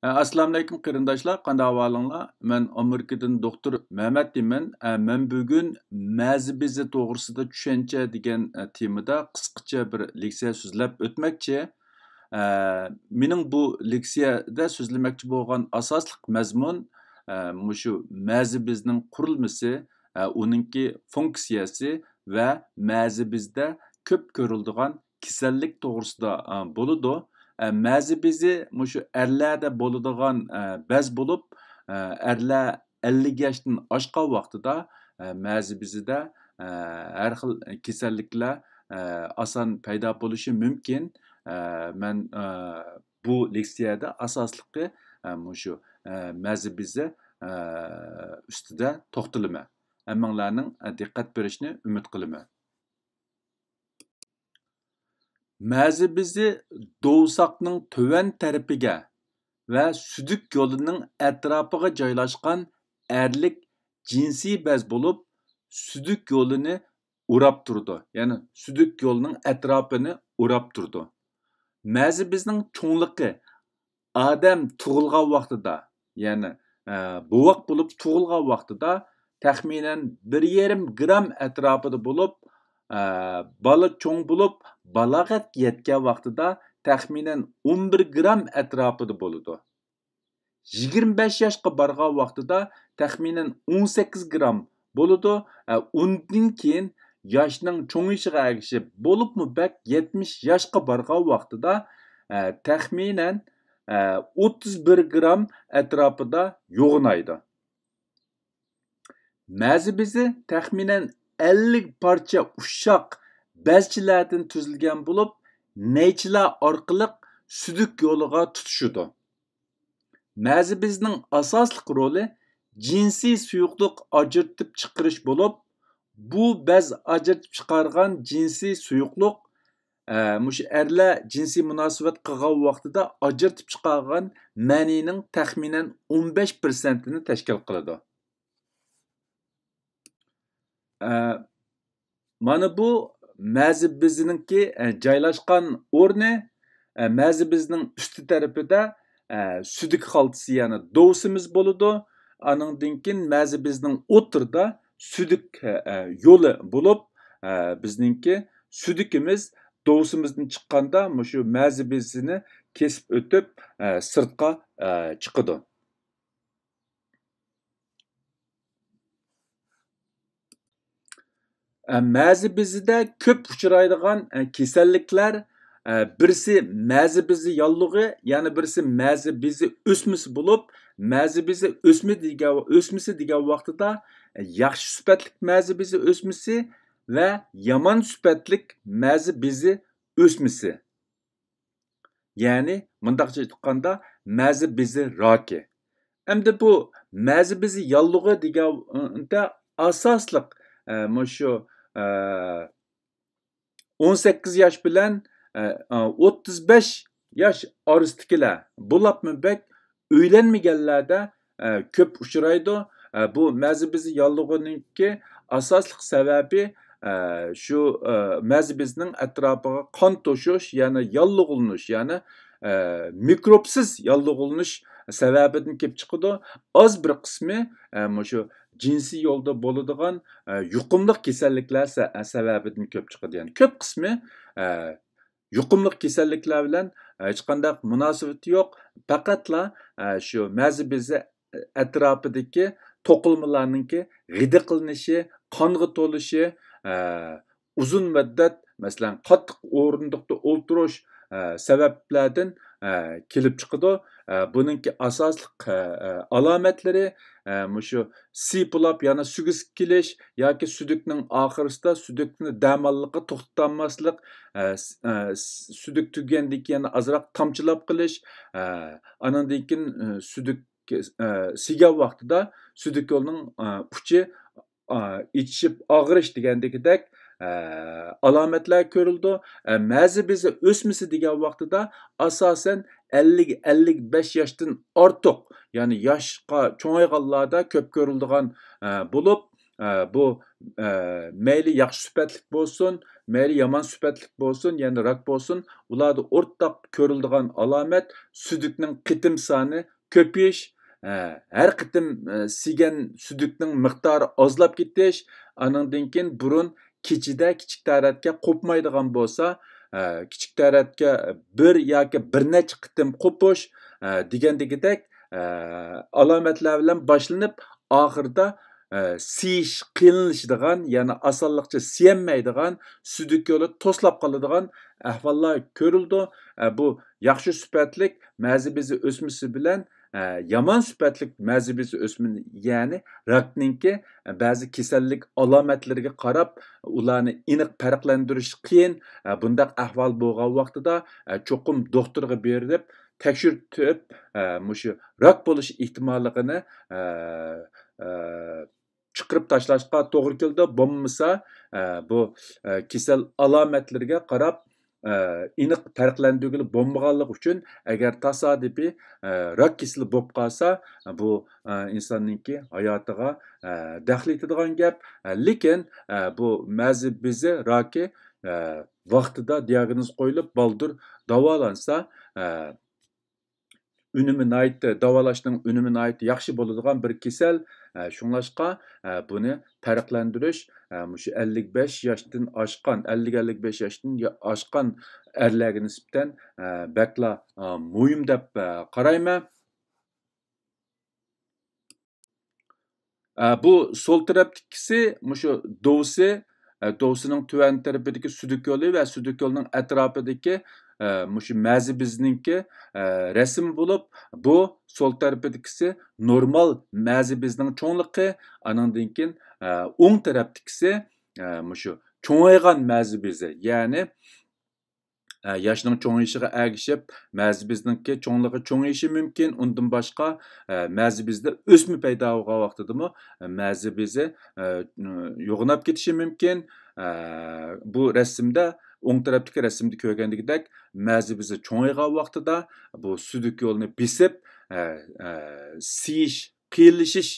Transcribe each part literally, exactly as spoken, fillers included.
ئەسسالامۇئەلەيكۇم قېرىنداشلار، قانداق ئەھۋالىڭلار؟ مەن ئامېرىكىدىن دوختۇر مەمەت دېيمەن. ئە، مەن بۈگۈن مەزى بېزى توغرىسىدا چۈشەنچە دېگەن، ئە، تېمىدا قىسقىچە بىر لېكسىيە سۆزلەپ ئۆتمەكچى. ئە، مېنىڭ بۇ لېكسىيەدە سۆزلىمەكچى بولغان ئاساسلىق مەزمۇن، ئە، مۇشۇ مەزى بېزىنىڭ قۇرۇلمىسى، ئە، ئۇنىڭكى فۇنكسىيەسى ۋە مەزى بېزىدە كۆپ كۆرۈلىدىغان كېسەللىك توغرىسىدا، ئە، بولىدۇ. ئە، مەزى بېزى مۇشۇ ئەرلەردە بولىدىغان، ئە، بەز بولۇپ، ئە، ئەرلەر ئەللىك ياشتىن ئاشقان ۋاقتىدا، ئە، مەزى بېزىدە، ئە، ھەر خىل كېسەللىكلەر، ئە، ئاسان پەيدا بولۇشى مۇمكىن. ئە، مەن، ئە، بۇ لېكسىيەدە ئاساسلىقى، ئە، مۇشۇ، ئە، مەزى بېزى، ئە، ئۈستىدە توختىلىمەن. ھەممىڭلارنىڭ، ئە، دىققەت بېرىشىنى ئۈمىد قىلىمەن. مەزى بېزى دوۋساقنىڭ تۆۋەن تەرىپىگە ۋە سۈدۈك يولىنىڭ ئەتراپىغا جايلاشقان ئەرلىك جىنسىي بەز بولۇپ، سۈدۈك يولىنى ئوراپ تۇرىدۇ. يەنى سۈدۈك يولىنىڭ ئەتراپىنى ئوراپ تۇرىدۇ. مەزى بېزىنىڭ چوڭلۇقى ئادەم تۇغۇلغان ۋاقتىدا، يەنى، ئە، بوۋاق بولۇپ تۇغۇلغان ۋاقتىدا تەخمىنەن بىر يېرىم گرام ئەتراپىدا بولۇپ، ئە، بالا چوڭ بولۇپ، بالاغەتكە يەتكەن ۋاقتىدا تەخمىنەن ئون بىر گرام ئەتراپىدا بولىدۇ. يىگىرمە بەش ياشقا بارغان ۋاقتىدا تەخمىنەن ئون سەككىز گرام بولىدۇ. ئە، ئۇندىن كېيىن ياشنىڭ چوڭىيىشىغا ئەگىشىپ، بولۇپمۇ بەك يەتمىش ياشقا بارغان ۋاقتىدا، ئە، تەخمىنەن، ئە، ئوتتۇز بىر گرام ئەتراپىدا يوغىنايدۇ. مەزى بېزى تەخمىنەن ئەللىك پارچە ئۇششاق بەزچىلەردىن تۈزۈلگەن بولۇپ، نەيچىلەر ئارقىلىق سۈدۈك يولىغا تۇتىشىدۇ. مەزى بېزىنىڭ ئاساسلىق رولى جىنسىي سۇيۇقلۇق ئاجرىتىپ چىقىرىش بولۇپ، بۇ بەز ئاجرىتىپ چىقارغان جىنسىي سۇيۇقلۇق، ئە، مۇشۇ ئەرلەر جىنسىي مۇناسىۋەت قىلغان ۋاقتىدا ئاجرىتىپ چىقارغان مەنىنىڭ تەخمىنەن ئون بەش پىرسەنتىنى تەشكىل قىلىدۇ. ئە، مانا بۇ مەزى بېزىنىڭكى، ئە، جايلاشقان ئورنى، ئە، مەزى بېزىنىڭ ئۈستى تەرىپىدە، ئە، سۈدۈك خالتىسى، يەنى دوۋسىمىز بولىدۇ. ئانىڭدىن كېيىن مەزى بېزىنىڭ ئوتتۇرىدا سۈدۈك، ئە، يولى بولۇپ، ئە، بىزنىڭكى سۈدۈكىمىز دوۋسىمىزدىن چىققاندا مۇشۇ مەزى بېزىنى كېسىپ ئۆتۈپ، ئە، سىرتقا، ئە، چىقىدۇ. ئە، مەزى بېزىدە كۆپ ئۇچرايدىغان، ئە، كېسەللىكلەر، ئە، بىرسى مەزى بېزى ياللۇغى، يەنە بىرسى مەزى بېزى ئۆسمىسى بولۇپ، مەزى بېزى ئۆسمە دېگەن، ئۆسمىسى دېگەن ۋاقتىدا، ئە، ياخشى سۈپەتلىك مەزى بېزى ئۆسمىسى ۋە يامان سۈپەتلىك مەزى بېزى ئۆسمىسى. يەنى مۇنداقچە ئېيتقاندا، مەزى بېزى راكى. ئەمدى بۇ مەزى بېزى ياللۇغى دېگەندە ئاساسلىق، ئە، مۇشۇ، ئە، ئون سەككىز ياش بىلەن، ئە، ئە، ئوتتۇز بەش ياش ئارىسىدىكىلەر، بولۇپمۇ بەك ئۆيلەنمىگەنلەردە، ئە، كۆپ ئۇچرايدۇ. ئە، بۇ مەزى بېزى ياللۇغىنىڭكى ئاساسلىق سەۋەبى، ئە، شۇ، ئە، مەزى بېزىنىڭ ئەتراپىغا قان توشۇش، يەنى ياللۇغلىنىش، يەنى، ئە، مىكروبسىز ياللۇغلىنىش سەۋەبىدىن كېلىپ چىقىدۇ. ئاز بىر قىسمى، ئە، مۇشۇ جىنسىي يولدا بولىدىغان، ئە، يۇقۇملۇق كېسەللىكلەر سە-، سەۋەبىدىن كېلىپ چىقىدۇ. يەنى كۆپ قىسمى، ئە، يۇقۇملۇق كېسەللىكلەر بىلەن ھېچقانداق مۇناسىۋىتى يوق. پەقەتلا، ئە، شۇ مەزى بېزى ئەتراپىدىكى توقۇلمىلارنىڭكى غىدىقلىنىشى، قانغا تولۇشى، ئە، ئۇزۇن مۇددەت، مەسىلەن، قاتتىق ئورۇندۇقتا ئولتۇرۇش، ئە، سەۋەبلەردىن، ئە، كېلىپ چىقىدۇ. ئە، بۇنىڭكى ئاساسلىق، ئە، ئە، ئالامەتلىرى، ئە، مۇشۇ سىيپىلاپ يەنە سۈگىسى كېلىش ياكى سۈدۈكنىڭ ئاخىرىسىدا سۈدۈكنى دەماللىققا توختىتالماسلىق، ئە، س-، ئە، س-، سۈدۈك تۈگىگەندىن كېيىن يەنە ئازراق تامچىلاپ قېلىش، ئە، ئانىڭدىن كېيىن، ئە، سۈدۈك، ئە، سىيگەن ۋاقتىدا سۈدۈك يولىنىڭ، ئە، ئۇچى، ئە، ئېچىشىپ ئاغرىش دېگەندىكىدەك، ئە، ئالامەتلەر كۆرۈلىدۇ. ئە، مەزى بېزى ئۆسمىسى دېگەن ۋاقتىدا ئاساسەن ئەللىك، ئەللىك بەش ياشتىن ئارتۇق، يەنى ياشقا چوڭايغانلاردا كۆپ كۆرۈلىدىغان، ئە، بولۇپ، ئە، بۇ، ئە، مەيلى ياخشى سۈپەتلىك بولسۇن، مەيلى يامان سۈپەتلىك بولسۇن، يەنى راك بولسۇن، ئۇلاردا ئورتاق كۆرۈلىدىغان ئالامەت سۈدۈكنىڭ قېتىم سانى كۆپىيىش، ئە، ھەر قېتىم، ئە، سىيگەن سۈدۈكنىڭ مىقدارى ئازلاپ كېتىش، ئانىڭدىن كېيىن بۇرۇن كېچىدە كىچىك تارەتكە قوپمايدىغان بولسا، ئە، كىچىك تارەتكە بىر ياكى بىر نەچچە قېتىم قوپۇش، ئە، دېگەندىكىدەك، ئە، ئالامەتلەر بىلەن باشلىنىپ، ئاخىرىدا، ئە، سىيىش قىيىنلىشىدىغان، يەنى ئاسانلىقچە سىيەلمەيدىغان، سۈدۈك يولى توسۇلۇپ قالىدىغان ئەھۋاللار كۆرۈلىدۇ. ئە، بۇ ياخشى سۈپەتلىك مەزى بېزى ئۆسمىسى بىلەن، ئە، يامان سۈپەتلىك مەزى بېزى ئۆسمىسى، يەنى راكنىڭكى بەزى كېسەللىك ئالامەتلىرىگە قاراپ، ئۇلارنى ئېنىق پەرقلەندۈرۈش قىيىن. ئە، بۇنداق ئەھۋال بولغان ۋاقتىدا، ئە، چوقۇم دوختۇرغا بېرىپ تەكشۈرتۈپ، ئە، مۇشۇ راك بولۇش ئېھتىماللىقىنى، ئە، ئە، چىقىرىپ تاشلاشقا توغرا كېلىدۇ. بولمىسا، ئە، بۇ، ئە، كېسەل ئالامەتلىرىگە قاراپ، ئە، ئېنىق پەرقلەندۈرگىلى بولمىغانلىقى ئۈچۈن، ئەگەر تاسادىپىي، ئە، راك كېسىلى بولۇپ قالسا، بۇ، ئە، ئىنساننىڭكى ھاياتىغا، ئە، دەخلى يېتىدىغان گەپ. ئە، لېكىن، ئە، بۇ مەزى بېزى راكى، ئە، ۋاقتىدا دىئاگنوز قويۇلۇپ، بالدۇر داۋالانسا، ئە، ئۈنۈمى ناھايىتى، داۋالاشنىڭ ئۈنۈمى ناھايىتى ياخشى بولىدىغان بىر كېسەل. ئە، شۇڭلاشقا، ئە، بۇنى پەرقلەندۈرۈش، ئە، مۇشۇ ئەللىك بەش ياشتىن ئاشقان، ئەللىك، ئەللىك بەش ياشتىن يا-، ئاشقان ئەرلەرگە نىسبەتەن، ئە، بەكلا، ئە، مۇھىم دەپ، ئە، قارايمەن. ئە، بۇ سول تەرەپتىكىسى مۇشۇ دوۋسى، ئە، دوۋسىنىڭ تۆۋەن تەرىپىدىكى سۈدۈك يولى ۋە سۈدۈك يولىنىڭ ئەتراپىدىكى، ئە، مۇشۇ مەزى بېزىنىڭكى، ئە، رەسىمى بولۇپ، بۇ سول تەرىپىدىكىسى نورمال مەزى بېزىنىڭ چوڭلۇقى، ئانىڭدىن كېيىن، ئە، ئوڭ تەرەپتىكىسى، ئە، مۇشۇ چوڭايغان مەزى بېزى، يەنى، ئە، ياشنىڭ چوڭىيىشىغا ئەگىشىپ، مەزى بېزىنىڭكى چوڭلۇقى چوڭىيىشى مۇمكىن. ئۇندىن باشقا، ئە، مەزى بېزىدە ئۆسمە پەيدا بولغان ۋاقتىدىمۇ، ئە، مەزى بېزى، ئە، يوغىناپ كېتىشى مۇمكىن. ئە، بۇ رەسىمدە، ئوڭ تەرەپتىكى رەسىمدە كۆرگەندىكىدەك، مەزى بېزى چوڭايغان ۋاقتىدا بۇ سۈدۈك يولىنى بېسىپ، ئە، ئە، سىيىش، قىيىنلىشىش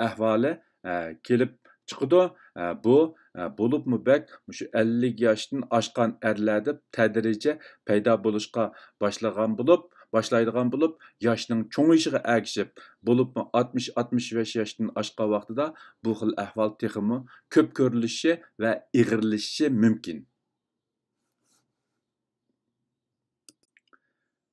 ئەھۋالى، ئە، كېلىپ چىقىدۇ. ئە، بۇ، ئە، بولۇپمۇ بەك مۇشۇ ئەللىك ياشتىن ئاشقان ئەرلەردە تەدرىجىي پەيدا بولۇشقا باشلىغان بولۇپ، باشلايدىغان بولۇپ، ياشنىڭ چوڭىيىشىغا ئەگىشىپ، بولۇپمۇ ئاتمىش، ئاتمىش بەش ياشتىن ئاشقان ۋاقتىدا بۇ خىل ئەھۋال تېخىمۇ كۆپ كۆرۈلۈشى ۋە ئېغىرلىشىشى مۇمكىن.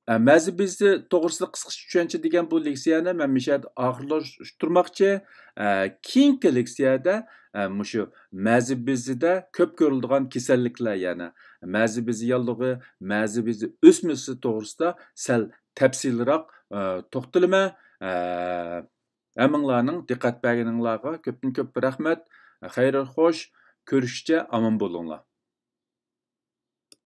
ئە، مەزى بېزى توغرىسىدا قىسقىچە چۈشەنچە دېگەن بۇ لېكسىيەنى مەن مۇشۇ يەردە ئاخىرلاشتۇرماقچى. ئە، كېيىنكى لېكسىيەدە، ئە، مۇشۇ مەزى بېزىدە كۆپ كۆرۈلىدىغان كېسەللىكلەر، يەنى مەزى بېزى ياللۇغى، مەزى بېزى ئۆسمىسى توغرىسىدا سەل تەپسىلىيراق، ئە، توختىلىمەن. ئە، ھەممىڭلارنىڭ دىققەت بەرگىنىڭلارغا كۆپتىن كۆپ رەھمەت. خەير خوش، كۆرۈشكىچە ئامان بولۇڭلار.